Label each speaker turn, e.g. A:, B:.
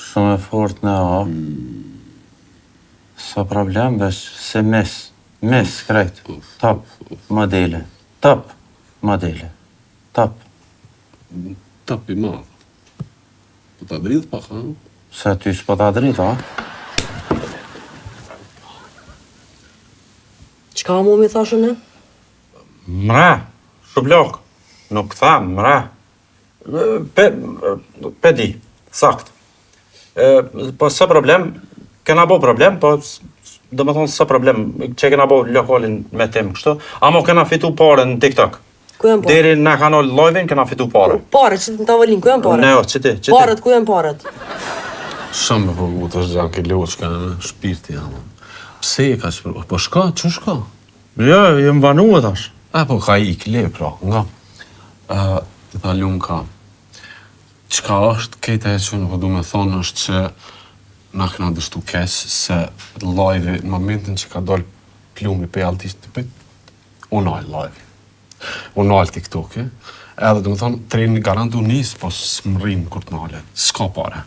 A: Shumë e fort në a. Sa problem veç se mis. Mis, krejt. Top modele. Top modele. Top.
B: Top i madh. Po ta dridh pak, ha?
A: Se ty s'po ta dridh, a?
C: Çka mu mi thashë unë?
A: Mra, shuplak. Nuk tha, mra. Pe, pe di, sakt. E, po s'ë problem, kena bo problem, po do me thonë s'ë problem, që kena bo lokalin me tem kështu, amo kena fitu pare në TikTok.
C: Ku janë paret?
A: Deri na kanë ol live-in, kena fitu pare.
C: Paret që në tavolinë, ku janë paret?
A: Ne, që ti, që ti.
C: Paret, ku janë paret?
B: Shumë me përgu të është gjanë ke loqka në shpirti jam. Pse e ka që përgu? Po shka, që shka?
A: Jo, jem vanu e tash.
B: A, po ka ik, le, pra, nga. Uh, të ta lumë ka. Çka është, kejta e që nuk po du me thonë është që na kena dështu keq se live në momentin që ka dal plumbi pe altisht, pe, u nal live. U nal TikToki. Edhe do me thonë, treni garant u nis, po s'mrrim kur të nalet. S'ka pare.